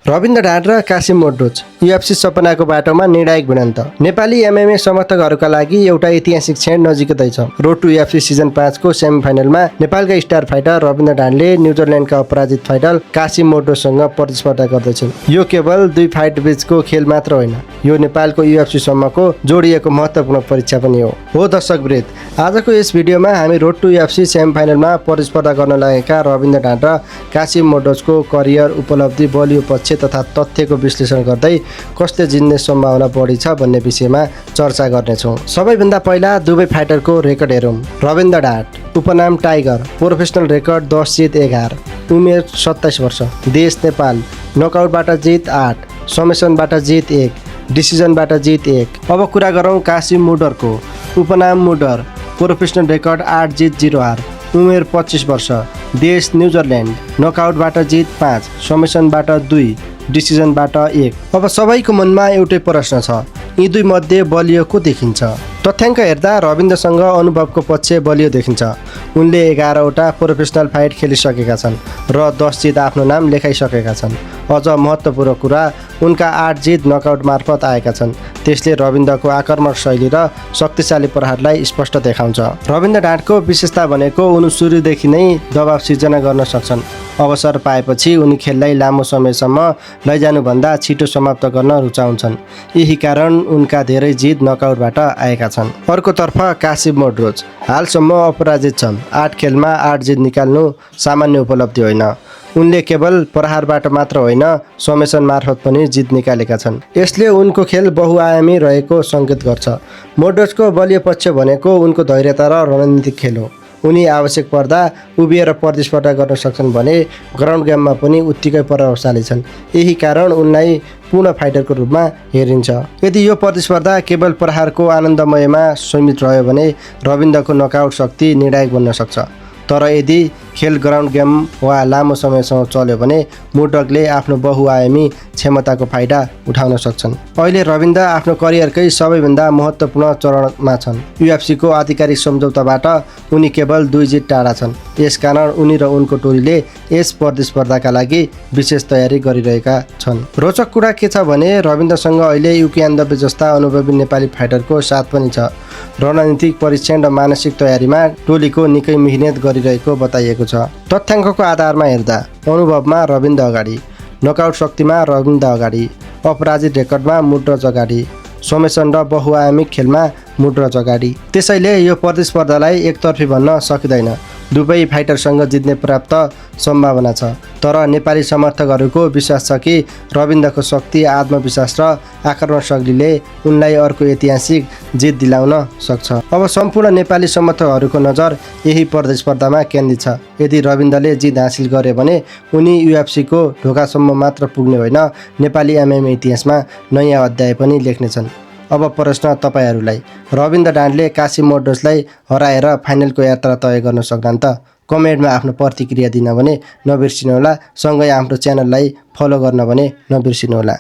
रविन्द्र ढाँट र कासिम मोड्रोज यूएफसी सपनाको बाटोमा निर्णायक भिडन्त। नेपाली एमएमए समर्थकहरूका लागि एउटा ऐतिहासिक क्षण नजिकै छ। रोड टु यूएफसी सिजन 5 को सेमिफाइनलमा नेपालका स्टार फाइटर रविन्द्र ढाँटले न्युजिल्यान्डका अपराजित फाइटर कासिम मोड्रोजसँग प्रतिस्पर्धा गर्दैछन्। यो केवल दुई फाइट बीचको खेल मात्र होइन, यो नेपालको यूएफसी सम्मको जोडिएको महत्त्वपूर्ण परीक्षा पनि हो दर्शकवृन्द, आजको यस भिडियोमा हामी रोड टु यूएफसी सेमिफाइनलमा प्रतिस्पर्धा गर्न लागेका रविन्द्र ढाँट र कासिम मोड्रोजको करियर, उपलब्धि, बलियो पक्ष तथा तथ्यको विश्लेषण गर्दै कसले जित्ने सम्भावना बढी छ भन्ने विषयमा चर्चा गर्नेछौँ। सबैभन्दा पहिला दुवै फाइटरको रेकर्ड हेरौँ। रविन्द्र ढाँट, उपनाम टाइगर, प्रोफेसनल रेकर्ड 10 जित 11, उमेर 27 वर्ष, देश नेपाल, नकआउटबाट जित 8, समेसनबाट जित 1, डिसिजनबाट जित 1। अब कुरा गरौँ कासिम मोड्रोजको। उपनाम मोड्रोज, प्रोफेसनल रेकर्ड 8 जित 0 हार, उमेर 25 वर्ष, देश न्युजिल्यान्ड, नकआउटबाट जित 5, समेसनबाट 2, डिसिजनबाट 1। अब सबैको मनमा एउटै प्रश्न छ, यी दुई मध्ये बलियो को देखिन्छ? तथ्याङ्क हेर्दा रविन्द्रसँग अनुभवको पक्ष बलियो देखिन्छ। उनले 11वटा प्रोफेसनल फाइट खेलिसकेका छन् र 10 जित आफ्नो नाम लेखाइसकेका छन्। अझ महत्त्वपूर्ण कुरा, उनका 8 जित नकआउट मार्फत आएका छन्। त्यसले रविन्द्रको आक्रामक शैली र शक्तिशाली प्रहारलाई स्पष्ट देखाउँछ। रविन्द्र ढाँटको विशेषता भनेको उनी सुरुदेखि नै दबाव सिर्जना गर्न सक्छन्। अवसर पाएपछि उनी खेललाई लामो समयसम्म लैजानुभन्दा छिटो समाप्त गर्न रुचाउँछन्। यही कारण उनका धेरै जित नकआउटबाट आएका छन्। अर्कोतर्फ कासिम मोड्रोज हालसम्म अपराजित छन्। 8 खेलमा 8 जित निकाल्नु सामान्य उपलब्धि होइन। उनले केवल प्रहारबाट मात्र होइन, समेसन मार्फत पनि जित निकालेका छन्। यसले उनको खेल बहुआयामी रहेको सङ्केत गर्छ। मोड्रोजको बलियो पक्ष भनेको उनको धैर्यता र रणनीतिक खेल हो। उनी आवश्यक पर्दा उभिएर प्रतिस्पर्धा गर्न सक्छन् भने ग्राउन्ड गेममा पनि उत्तिकै प्रभावशाली छन्। यही कारण उनलाई पूर्ण फाइटरको रूपमा हेरिन्छ। यदि यो प्रतिस्पर्धा केवल प्रहारको आनन्दमयमा सीमित रह्यो भने रविन्द्रको नकआउट शक्ति निर्णायक बन्न सक्छ। तर यदि खेल ग्राउन्ड गेम वा लामो समयसम्म चल्यो भने मोड्रोजले आफ्नो बहुआयामी क्षमताको फाइदा उठाउन सक्छन्। अहिले रविन्द्र आफ्नो करियरकै सबैभन्दा महत्त्वपूर्ण चरणमा छन्। यूएफसीको आधिकारिक सम्झौताबाट उनी केवल 2 जित टाढा छन्। यसकारण उनी र उनको टोलीले यस प्रतिस्पर्धाका लागि विशेष तयारी गरिरहेका छन्। रोचक कुरा के छ भने रविन्द्रसँग अहिले युकियान्दबे जस्ता अनुभवी नेपाली फाइटरको साथ पनि छ। रणनीतिक परीक्षण र मानसिक तयारीमा टोलीको निकै मेहनत गरिरहेको बताइएको छ। तथ्याङ्कको आधारमा हेर्दा अनुभवमा रविन्द्र अगाडि, नकआउट शक्तिमा रविन्द्र अगाडि, अपराजित रेकर्डमा मोड्रोज अगाडि, समेसन र बहुआयामिक खेलमा मोड्रोज अगाडि। त्यसैले यो प्रतिस्पर्धालाई एकतर्फी भन्न सकिँदैन। दुवै फाइटरसँग जित्ने पर्याप्त सम्भावना छ। तर नेपाली समर्थकहरूको विश्वास छ कि रविन्द्रको शक्ति, आत्मविश्वास र आक्रामक शैलीले उनलाई अर्को ऐतिहासिक जित दिलाउन सक्छ। अब सम्पूर्ण नेपाली समर्थकहरूको नजर यही प्रतिस्पर्धामा केन्द्रित छ। यदि रविन्द्रले जित हासिल गरे भने उनी यूएफसीको ढोकासम्म मात्र पुग्ने होइन, नेपाली एमएमए इतिहासमा नयाँ अध्याय पनि लेख्नेछन्। अब प्रश्न तपाईहरूलाई, रविन्द्र ढाँटले कासिम मोड्रोजलाई हराएर फाइनलको यात्रा तय गर्न सक्छन् त? कमेन्टमा आफ्नो प्रतिक्रिया दिन भने नबिर्सिनुहोला। सँगै हाम्रो च्यानललाई फलो गर्न भने नबिर्सिनुहोला।